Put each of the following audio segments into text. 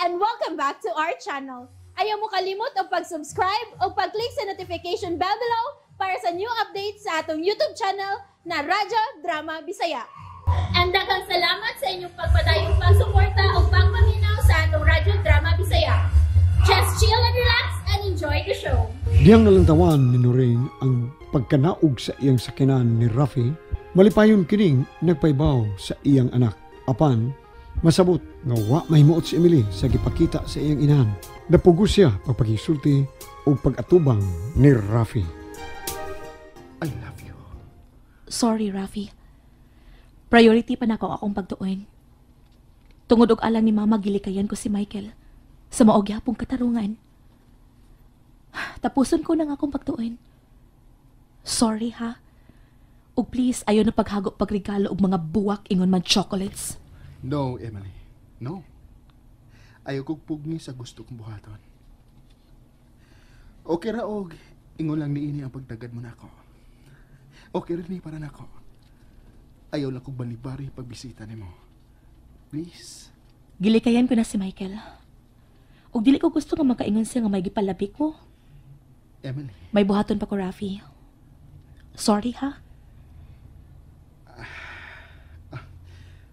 And welcome back to our channel. Ayaw mo kalimot og pag-subscribe o pag-click sa notification bell below para sa new updates sa atong YouTube channel na Radyo Drama Bisaya. And daghang salamat sa inyong pagpadayong pagsuporta o pagpaminaw sa atong Radyo Drama Bisaya. Just chill and relax and enjoy the show. Dihang nalantawan ni Noreen ang pagkanaog sa iyang sakinan ni Rafi, malipayon kining nagpaybaw sa iyang anak. Apan, masabot nga wa mahimuot si Emily sa gipakita sa iyang inahan. Napugos siya pagpakisulti o pag-atubang ni Rafi. I love you. Sorry, Rafi. Priority pa nako akong pagtuon. Tungod og alang ni Mama, gilikayan ko si Michael sa mao gyapong katarungan. Tapuson ko nang akong pagtuon. Sorry ha. Ug please, ayaw na paghago pagregalo og mga buwak ingon man chocolates. No, Emily. No. Ayaw kong pugni sa gusto kong buhaton. Okay ra og ingon lang niini ang pagtagad mo nako. Okay ra ni para nako. Ayaw lang kong balibari pagbisita nimo. Please. Gilikayan ko na si Michael. Ug dili ko gusto nga makaingon siya nga may gipalabi ko. Emily. May buhaton pa ko, Rafi. Sorry ha.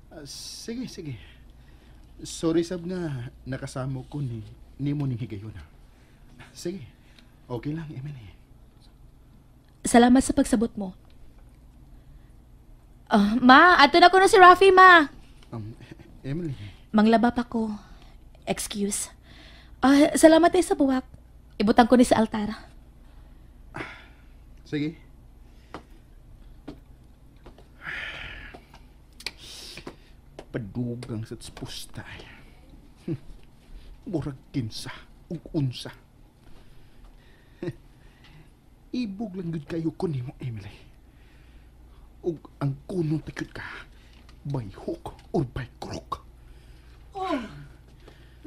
Ah, sige, sige. Sorry sab nga nakasamo ko ni nimo ning higayon. Sige. Okay lang, Emily. Salamat sa pagsabot mo. Ah, ma, ato na ko na si Rafi, ma. Emily. Manglaba pa ko. Excuse. Ah, salamat eh sa buwak. Ibutang ko ni sa altar. Sige. Padugang sa tspusta. Murag 15 ug 11. Ibog lang gud kayo ko nimo, Emily. Ug ang kunong takyot ka, by hook or by crook. Oh,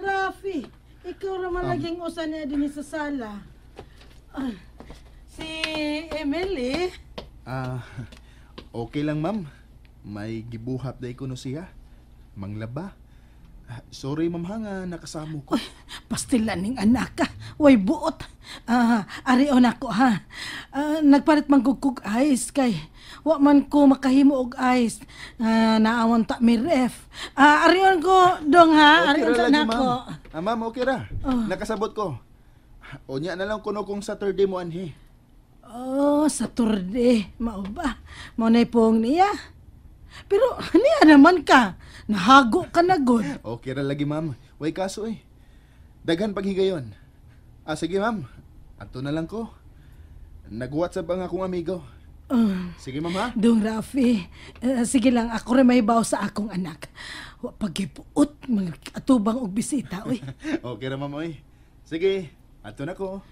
Rafi, ikaw raman laging usa niya din sa sala. Ah, si Emily, Ah, okay lang, ma'am. May gibuhat day ko no siya. Manglaba. Ah, sorry, ma'am, ha, nga nakasamo ko. Pastilan ning anak ka. Way buot. Ah, arion ako ha. Ah, nagpalit man kog kog ice kay wa man ko makahimo og ice. Ah, naawan ta mi ref. Ah, arion ko dong ha. Okay Arion ra ta lagi, nako. ma'am. Ah, ma'am, okay ra. Nakasabot ko. Unya na lang kuno kung Saturday mo anhi. Oh, Saturday. Mao ba? Mao na'y pong niya. Pero niya naman ka. Nahago ka na gud. Okay ra lagi, ma'am. Way kaso eh. Daghan paghigayon. Ah, sige, ma'am. Ato na lang ko. Nag-WhatsApp ang akong amigo. Sige, ma'am, ha? Dong Rafi, sige lang, ako rin may baw sa akong anak. Wa pagipuot, mga atubang og bisita, uy. Okay ra, ma'am, oy. Sige, ato na ko.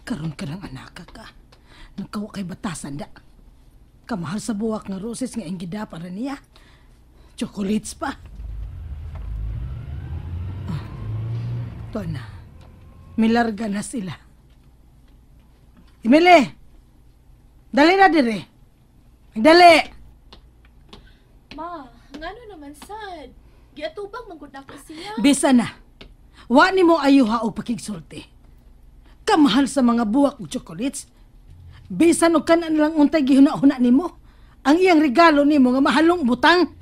Karon ka ng anak ka. Nagkawa kay batasan da. Kamahal sa buwak nga roses nga ingida para niya. Chocolates pa. Ah, to na. Milarga na sila. Emily! Dali na dire. Dali! Ma, ngano naman sad? Giatubang man gud nako siya. Bisa na. Wa nimo ayuha og pakigsulti. Kamahal sa mga buwak ug chocolates. Bisan og kanan lang untay gihuna-huna nimo. Ang iyang regalo nimo nga mahalong butang.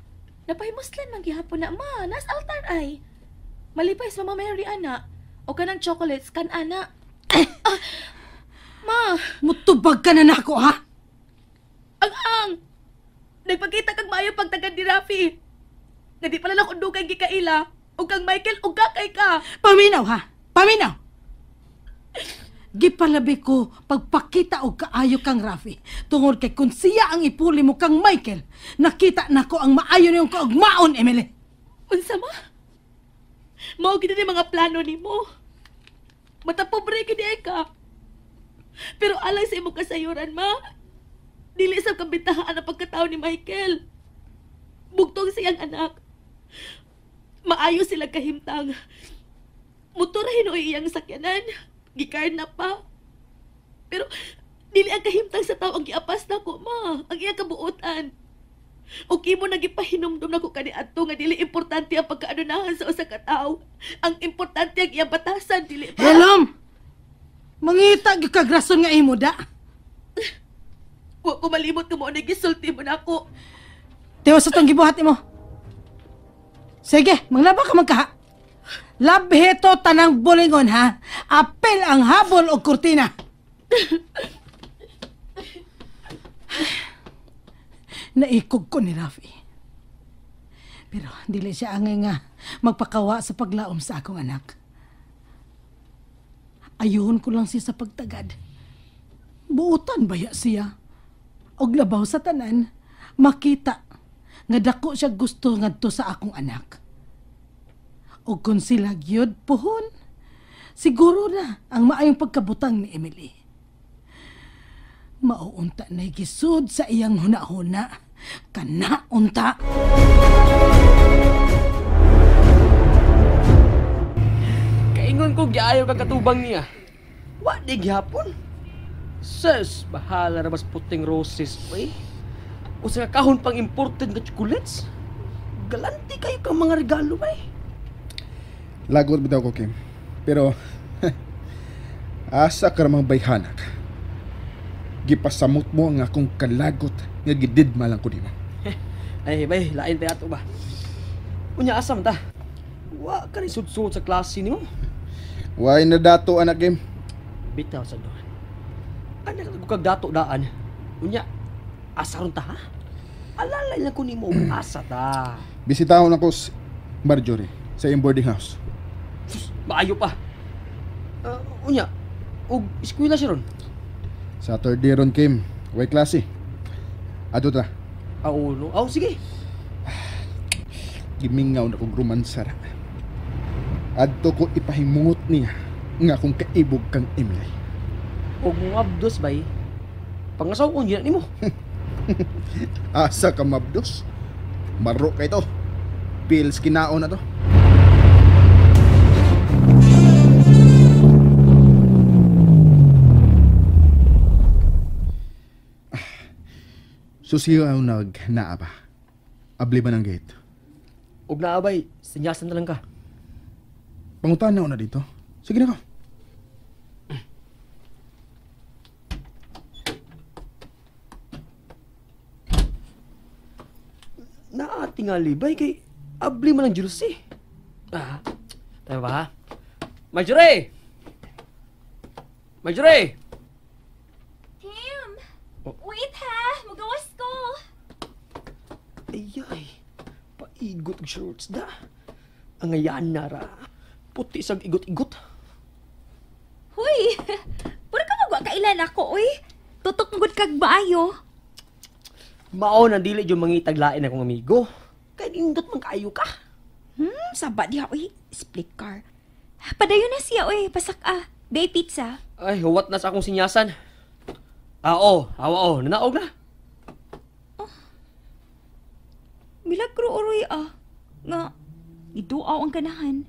Napahimuslan man gihapon na, ma. Nas altar ay. Malipay sa Mama Mary ana. O kanang chocolates kan ana. Ah, ma, Mutubag ka na nako ha. Ang ang. Nagpakita kag maayo pagtagad ni Rafi. Nga di pala lang dugay gikaila. Og kang Michael og kakay ka. Paminaw ha. Paminaw. Gipalabi ko pagpakita og kaayo kang Rafi. Tungod kay kung siya ang ipuli mo kang Michael, nakita nako ang maayo niyong kaugmaon, Emily. Unsa ma? Mao gid ni mga plano nimo. Mata pobre gid ay ka. Pero alang sa imong kasayuran, ma, dili sa kabitahaan ang pagkatao ni Michael. Bugtong siyang anak. Maayo sila kahimtang. Motor hinuoy iyang sakyanan. Gikarn na pa. Pero dili ang kahimtang sa tao ang giapas nako, ma. Ang iyang kabuotan. Ug imo nagipahinumdum nako kaniadto nga dili importante ang pagkaanunahan sa usa ka tawo. Ang importante ang iyang batasan, dili ba? Helom! Mangita gyud kag rason nga imo da. Wa ko malimot nga mao na gisulti mo nako. Tiwas sa tong gibuhat nimo. Sige, manglaba ka magkaha. Labheto tanang bulingon ha. Apel ang habol og kurtina. Naikog ko ni Rafi. Pero dili siya angay nga magpakawa sa paglaom sa akong anak. Ayun ko lang siya sa pagtagad. Buutan baya siya. Og labaw sa tanan, makita nga dako siya gusto ngadto sa akong anak. Og kung sila gyud puhon, siguro na ang maayong pagkabutang ni Emily. Mauunta na gisud sa iyang huna-huna. Kana unta. Kaingon ko giayo kag katubang niya. Wa di gihapon. Sus, bahala ra mas puting roses, uy. Usa ka kahon pang imported nga chocolates. Galante kayo kang mga regalo, bay. Lagot bitaw ko, Kim. Pero asa ka ramang bayhanak. Gipasamot mo ang akong kalagot nga gididma lang ko nimo. Ay, bay, lain tayo ato ba? Unya, asam ta? Wa ka rin sud-sud sa klase nimo. Way na dato, anak Kim. Bitaw sa doon. Anak ko kag dato daan. Unya, asa ron ta, ha? Alalay lang ko nimo, asa ta. Bisitahon ako si Marjorie sa iyong boarding house. Sus, maayo pa. Unya, og eskwela siya ron? Saturday ron, Kim. Way klase. Ato ta. Oo, no. Oh, sige. Gimingaw na kong romansara. Adto ko ipahimungot niya nga akong kaibog kang Emily. Og mo abdos bay. Pangasaw ko gina nimo. Asa ka mabdos? Maro kay to. Pills kinaon na to. Susiyo ang nag-naa ba? Abli ba ng gate? Og naa bay, sinyasan na lang ka. Pangutan na ako na dito. Sige na ko. Naatingali bay kay abli man ang jersey. Ah, tayo ba ha? Marjorie! Marjorie! Kim! Oh. Wait ha! Magawas ko! Ayay, paigot og shorts da. Ang ayan na ra. Puti sang igot-igot. Huy! Puro ka magwa kailan ako, uy! Tutok mo gud kag maayo. Mao na dili jud mangitaglain akong amigo. Kay nindot man kaayo ka. Saba diha, uy. Split car. Padayon na siya, uy. Pasak ah. Day pizza. Ay, huwat na sa akong sinyasan. Ah, awa oh, nanaog na. Oh. Milagro oroy ah. Nga, iduaw ang ganahan.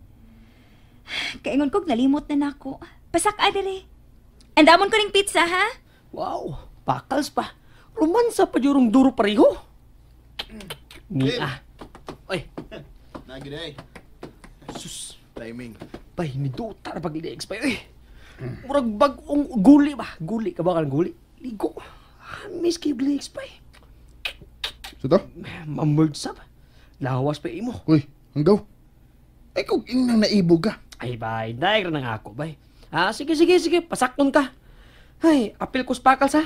Kaingon kog nalimot na nako. Pasak ah, dere. Andamon ko ning pizza, ha? Wow, pakals pa. Romansa pa jurong duro pareho. Nia. Oy. Nagiday. Sus, timing. Bay, niduta na pag i-expire eh. Murag bag-ong guli ba? Guli ka ba kang guli? Ligo. Miss kay expire. So to? Mamurd sab. Lawas pa imo. Uy, hanggaw. Ay, kung inang naibog ka. Ay, bay, daig ra nang ako, bay. Ah, sige, sige, sige. Pasakon ka. Ay, apil ko sa pakals, ha?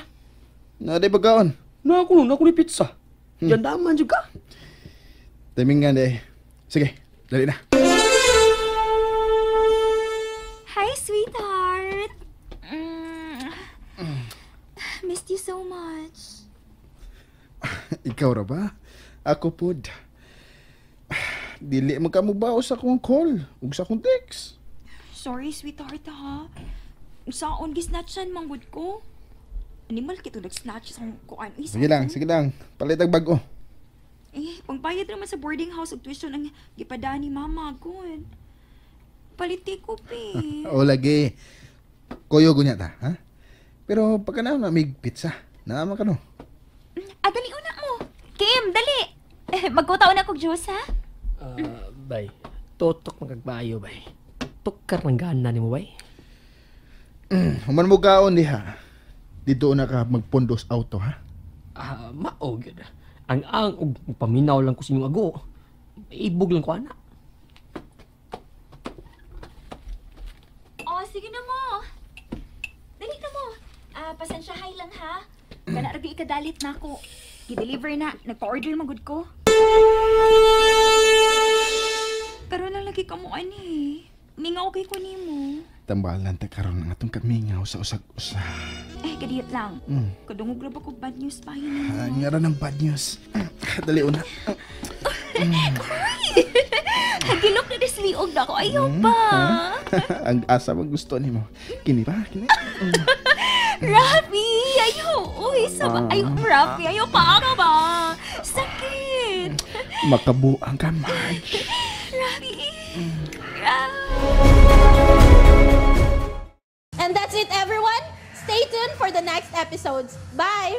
Naday bagaon. Nako, nako ni pizza. Diyan daman jud ka. Timing nga, day. Sige, dali na. Hi, sweetheart. Missed you so much. Ikaw ra ba? Ako pod. Dili man ka mobaw sa akong call ug sa akong text. Sorry, sweetheart, ha. Saon gisnatchan manggod ko. Animal kito nag-snatch sa akong kuan. Uy, Sige lang, sige lang. Palit ang bag-o. Eh, pangbayad naman sa boarding house ug tuition ang gipadaan ni mama gud. Paliti ko, pe. O lagi. Koyo gunya ta, ha? Pero pagka na may pizza, naama ka no. Adali una mo. Kim, dali. Magkutaon na kog juice, ha? Bay, tutok magagbayo, bay. Tukar ng gana nimo, bay. Human mo kaon diha. Dito na ka magpondos auto ha. Ah, mao gyud. Ang og paminaw lang ko sa inyong ago. Ibog lang ko ana. Oh, sige na mo. Dali na mo. Ah, pasensyahay lang ha. Kana ra gyud ikadalit na ako. Gi-deliver na. Nagpa-order man gud ko. Karon lang lagi ka mo ani. Mingaw kay ko nimo. Tambalan ta karon ang atong kamingaw sa usag-usa. Eh, kadiyot lang. Kadungog ra ba ko bad news pa yun. Ah, nga ra ng bad news. Dali una. Hagilok na disliog na ako. Ayaw pa. Ang asa man gusto nimo. Kini pa, kini. Rafi! Ayaw! Uy, sama. Ayaw, Rafi. Ayaw pa ka ba? Sakit! Makabuang ka, Marge. Rafi! Rafi! And that's it, everyone. Stay tuned for the next episodes. Bye!